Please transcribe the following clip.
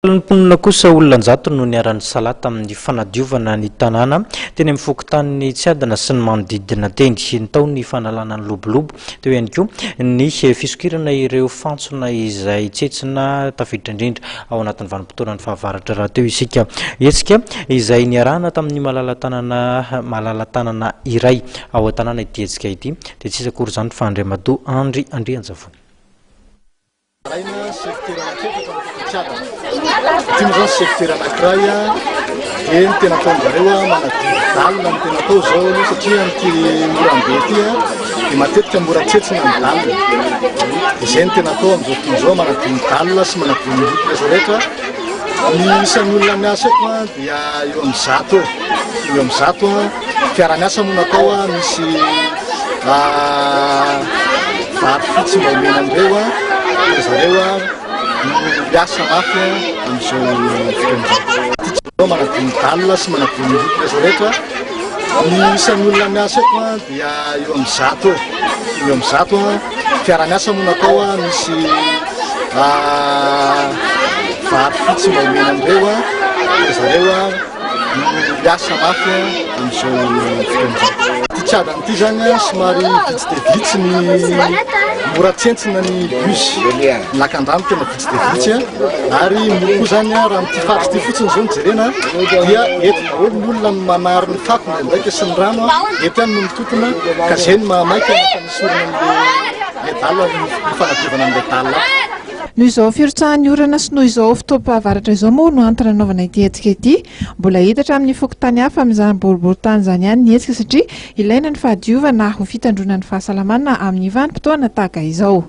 Ny mponina kosa olona an-jatony no niara-nisalahy tamin'ny fanadiovana ny tanàna teny amin'ny fokontanin'i Tsiadana sy ny manodidina teny. Tao ny fanalana ny lobolobo, teo ihany koa ny fisokirana ireo fantsona izay tsetsina tafiditra indrindra ao anatin'ny vanim-potoanan'ny fahavaratra rahateo isika. Hetsika izay niarahana tamin'ny malala-tanana malala-tanana iray ao an-tanàna ity hetsika ity dia tsy iza akory izany fa Andriamatoa Andry Andrianjavony. Maraina secteur anankiefatra no fitadiavana. Ity moa izany secteur anankiray dia ny tena ataon-jareo manadio dalle no tena atao izao aloha satria amin'ity oram-be ity dia matetika mora tsetsina ny dalle. Dia izay no tena atao amin'izao fotoana izao manadio ny dalle sy manadio ny loto rehetra rehetra. Ny isan'ny olona miasa eto dia eo amin'ny zato eo. Eo amin'ny zato. Fiara-miasa moa natao misy vary fotsy mba omena an'ireo fa zareo miasa mafy amin'izao fotoana izao. Ity manadio ny dalle sy manadio ny loto rehetra rehetra. Ny isan'ny olona miasa eto dia eo amin'ny zato eo. Eo amin'ny zato. Fiara-miasa moa natao misy vary fotsy mba omena an'ireo fa zareo miasa mafy amin'izao fotoana izao. Ity Tsiadana ity izany somary vitsy dia vitsy ny mora tsentsina ny bus, ny lakandrano tena vitsy dia vitsy ary moa koa izany raha amin'ity faritra ity fotsiny izao no jerena dia eto daholo ny olona no manary ny fako indraindraika sy ny rano eto ihany no mitotona ka izay no mahamaika ny fanesorana an'ilay dalle, ny fanadiovana an'ilay dalle. Noho izao firotsahan'ny orana sy noho izao fotoam-pahavaratra izao moa no antony nanaovana ity hetsika ity. Mbola hitatra amin'ny fokontany hafa amin'izany boriborintany izany ihany ny hetsika satria ilaina ny fahadiovana ho fitandroana ny fahasalamana amin'ny vanim-potoana tahaka izao.